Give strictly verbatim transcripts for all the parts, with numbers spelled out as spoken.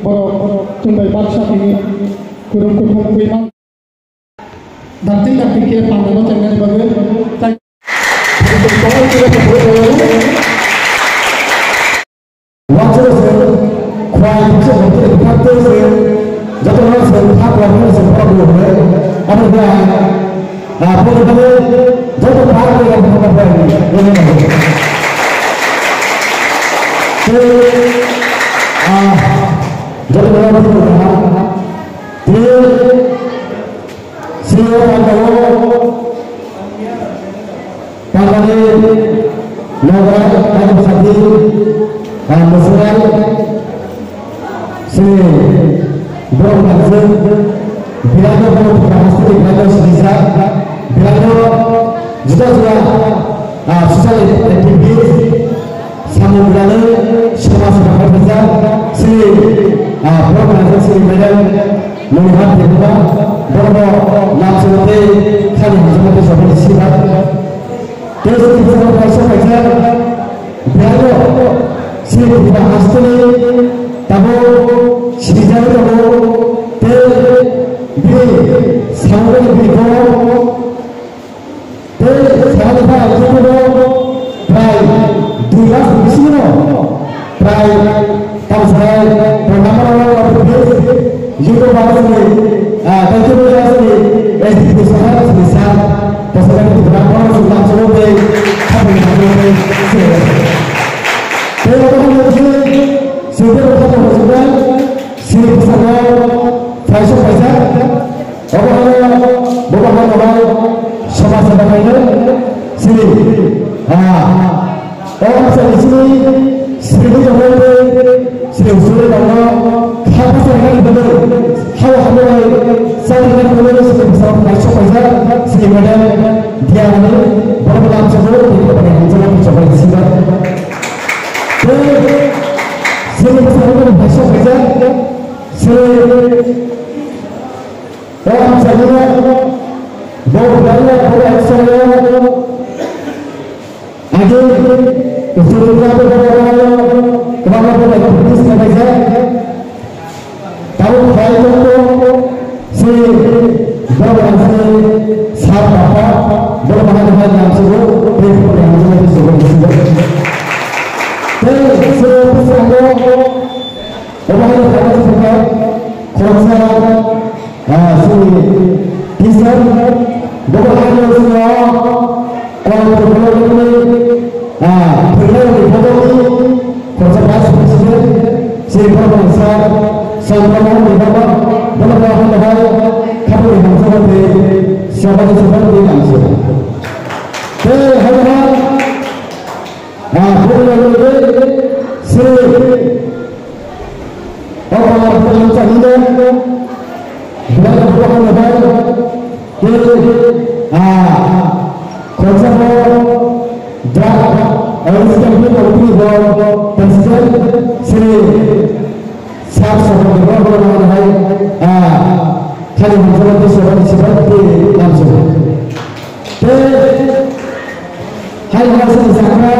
Borok chwng bai baksa tini kwrwng kwthwng twi man. Dakti dakti khe panda no chainani bagwi tai. Wansukha se khwai thangsa hor tei bwkhak tei se joto no se khak wahai se borok rok hwnwi abo khe ang, ah, phone khe joto par khe ang phone khe ang nini nangkuk. Tei, ah, joto no phone khe ang tei sini o pandao Pandani nogra, tani bwsadi, ah, mwswrang, sini borok nangkuk, belai no borok Tripura hasteni belai no sijak, belai no juda juda, ah, social activist, samung belai no somaj rok phaijak, sini, ah, borok nangkuk sini madam, Mungha Tripura, borok no lamsong tei khani hamjakma tei sophani sibar. Tei chini Tripura kaisa kaisa belai no chini Tripura hasteni tabuk sijagwi tongo tei bini samungni bini borok tei samani pha ang khe bo prai dui lakh ni bisingo prai tamsai prai number one of the best YouTuber chini, ah, tei kebo ya chini S D P sahar chini sir, bwskango Tripura borok chini lamsongo tei khabangni hamjakma tei chini. Tei obo wngkha chini singkhe bo khato hojiknai chini bwskango phaisa phaisa. Obo haino, bobo haino bai somaj seba khaino sini, ah, o hamsa ni sini sini joto sini usuri tongo, kha bwsai nani bagwi, hao hamya bai chari nani bagwi sini bwsai kaisa kaisa sini madam Diya Rani, borok lamsongo tini hamjakma tei sobai sibar. Tei sini bwsai kaisa kaisa sini O ang sani bo belai no bo action o age student rok bo belai no kwbangma bo belai practice khlaijak. Tabuk khlai tongkho se borok rok se sir papa borok bahai bahai nang sugo tei borok rok rang sugo sugo. Tei se bwskango Obo hai khe khoroksa, ah, chini teacher, bobo hai no chwngno kok kok kok kok, ah, phwrwngnairokni bodolni khoroksa vice president, chini borok sir Chandra Mohan Debbarma, bono bo hai no hai khaphangni hamjakma tei swkangni swkang tei hamjak. Tei hai no hai, ah, phwrwngnairokni chini O pala pala ang chani de. Bila ko ko no bai. Ke, ah, khoroksa ko drug awareness campaign committee ko president Shri Sir Sokol Debbarma ko hai, ah, khani hamjakma tei sobai sibai tei lamsok. Tei hai hai se jagra,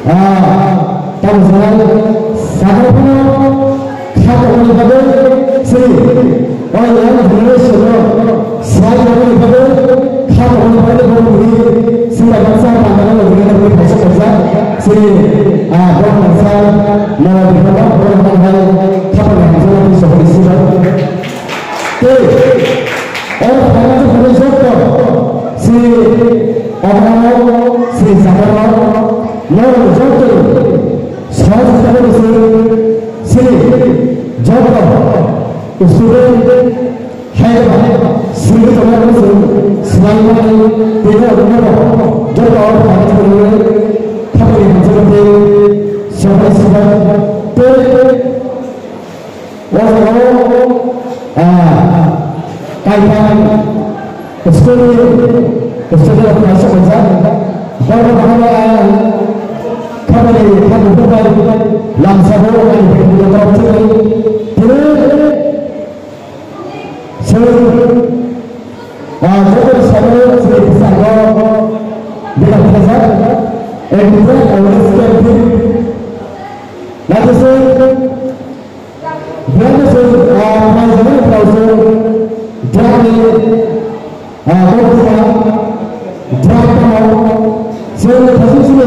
ah, tamo sanai jagra phano kha tongmani bagwi sri, o young generation no sai tongmani bagwi kha tongmani bagwi bo bini sila baksa pangana lo bini bagwi kaisa kaisa sri, ah, borok nangsa mala bini bagwi borok nang hai kha tongmani bagwi sobai sila. Tei o phaina tongmani joto sri Omono sri Jakarno norok joto sahajyokta khe se sri joto student hai sri joto swlaimani tei norok joto o phaina tongmani khaphangni hamjakma tei sobai sibai tei O jaga o, ah, kaitham school ni student rok kaisa kaisa borok bahai ang khabani khabu bubai lamsa bo ani bini kotor chini tini chwng Ah, joto sabo chini bwskango Exam awareness campaign. Lagising, biyang se, ah, pelajaran pelajaran drug ni, ah, kok tuma, drug tamo, se thasi sini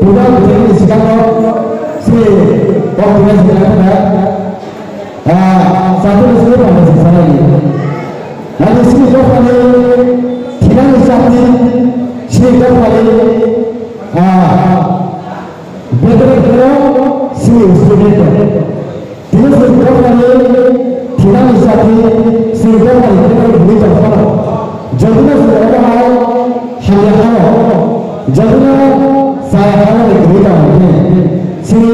program ni sikang sini kok tuma sikang tama, ah, satu sini pada sini. Lagising kok tadi, tidak bisa di, sini kok tadi, ah, Bedre kero sini student. Tini sini kero kani tina ni sati sini kero kani kero ni jor kono. Jodino sini kero hao hamya hao. Jodino saya hao ni kiri tamo ni. Sini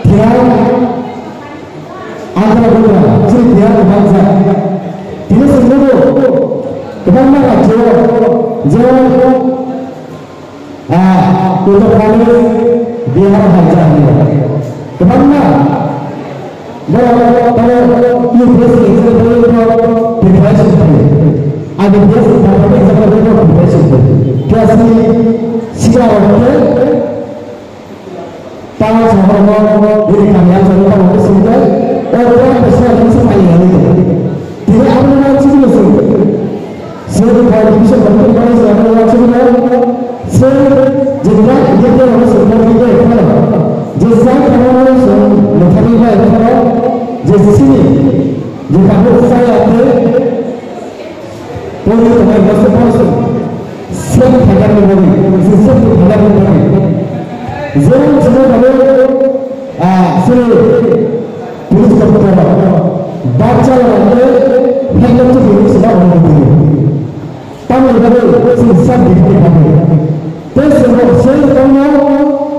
tina andra gudra sini tina ni bangsa. Tini sini kero kebangma rajyo jemon Ah, Uttar Pradesh, Bihar hai jani. Kwbangma borok tamo U P S C exam preparation khlaio. I B P S exam preparation khlaio. Class ni siga rok khe tamo sohor mo bini kami ang jani tamo khe sini jai. O tamo khe sini jai. Tini abo no chini sini. Sir, education control policy abo wachigino, sir, jesa jete abo sir mo jete khano, jesa khano sir mo thani bai khano, jesini, jeta bo saya te, pori to mai bas pori sir, sir thagar ni bori, sir thagar ni bori, jero sir mo, ah, sir, Police kok toro. Bacha lama ke hekta tu police ba orang tu. Tamo ni bagwi sini sab dikti kami. Te sini sini kono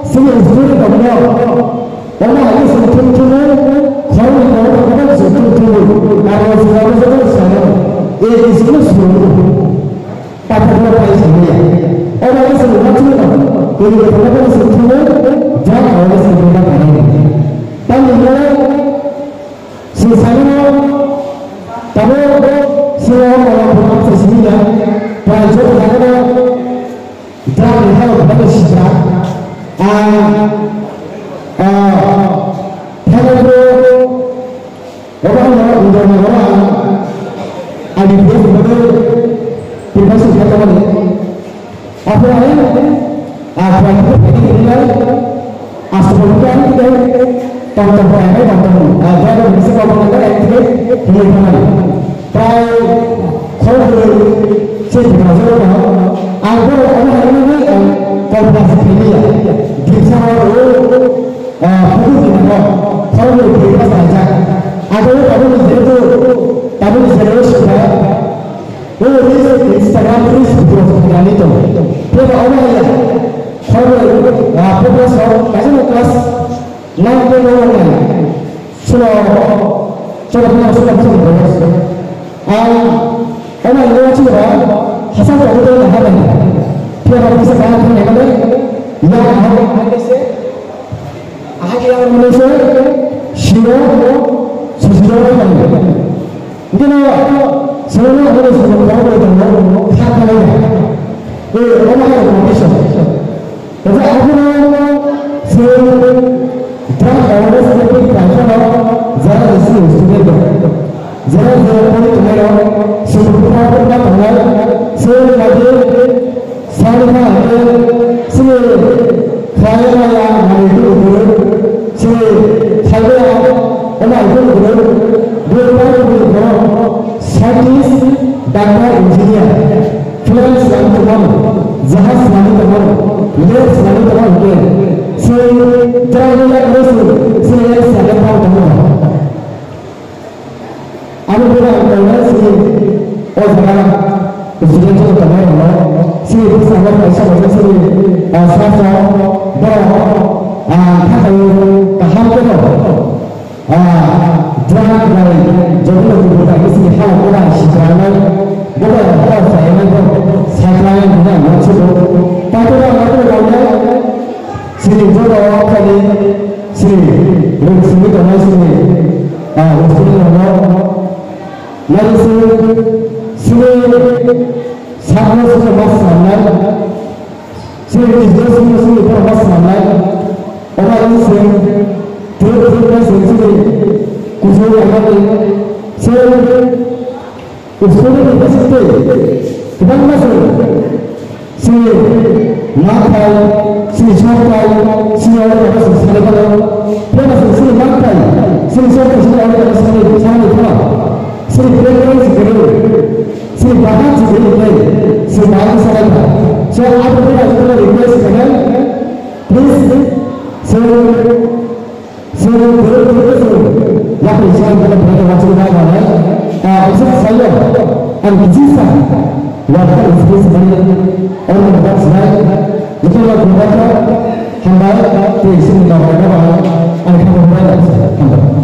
sini sini kono. Kono ayo sini tum tum. Kono ni kono kono sini tum tum. Aro sini kono sini. Eh, sini sini. Pathakno pai sangya. Obo wngkha chwng uansukma, tini kwthangma bai se thwngwi, jang obo se bwkha khainai. Tamni hwnba se sanino, tabuk sino omo phunukma se simiya, prai joto jagano drug ni hao khwlai sijak. Ang, ah, thaimanbro, Obo ang norok wngkha, norok ang I B P S ni bagwi preparation khlai tongmani. Aphuru ang, ah, practical training rinai, aswk khe ang khe tong tong khlainai tong tong, ah, driver ni bwskango ang khe hinwi tongmani. Prai khoroknwi se Tiprasa rok no ang borok omo hai wngwi ang kok plastic khaimaya. Dimsa horo o, ah, bukur dinango khoroknwi khaimaya saijak. Abo tabukni jehetu tabukni generation ba o reels, Instagram reels video khainani tongo. Phiya ba omo hai ya khoroknwi, ah, focus rok kaisa no class Nine ten rok nai. Sulo, sulo, sulo, sulo, sulo. Ang, omo ino chiro, hasam ko hotel na haban. Phiya ba pisa kaya thang nai kale, ya, ha, ha, kese, ha, kya, mane se, shiro, sujiro, mane. Hindi na, sulo, sulo, sulo, sulo, sulo, kha, kha, ya. Eh, omo hai condition. Kaisa abono se drug awareness campaign khlaimano jara je sini student rok, jara je pori tongnai rok, sini buphang buphang tongnai, se lage sani kha hwnkhe sini khlai maya manwi tongwi kwrwi, sini khlai maya omo hai tongwi kwrwi, bui pai tongwi kwrwi, scientist, doctor, engineer. Plane swnamwi tongmano, jahaj swnamwi tongmano, lane swnamwi tongmano hwnkhe, se driver ya khe se, se lane swnamwi tongmano. Abo bwrwi ang tongnai sini o jaga student rok tongnai rokno, sini bwskango kaisa kaisa sini, ah, sir rok borok, ah, kha khaio kaham khe no. Ah, drug bai jotono tubui bai bwswkni ha kora sikranai, bobo hor sainai bo sakranai hwnwi ang uansugo. Takhuk ang abo kainai sini joto khaini sini rwng simi tongnai sini, ah, rwng simi tongo. Nai se sini sakno sini mas samnai. Sini Business ni simi borok ma swnamnai. Omo ang se twelve twelve na se sini kuchuk ang se school ni bwswk tei kwbangma se sini ma khai, sini sok khai, sini oro kaisa sani phano. Phiya ba se sini ma khai, sini sok khai, sini oro kaisa sani, sani phano. Sini preference kwrwi, sini bahan se kwrwi, sini bahan se kwrwi. So, abo ni request khainai. Please, sir, sir, sir, yakni sir, yakni sir, yakni sir, ah, bisa saya, ang bisa, yakni sir, sir, orang yang tak saya, itu lah keluarga, hambai, sini bawa bawa, ang kamu bawa, hambai.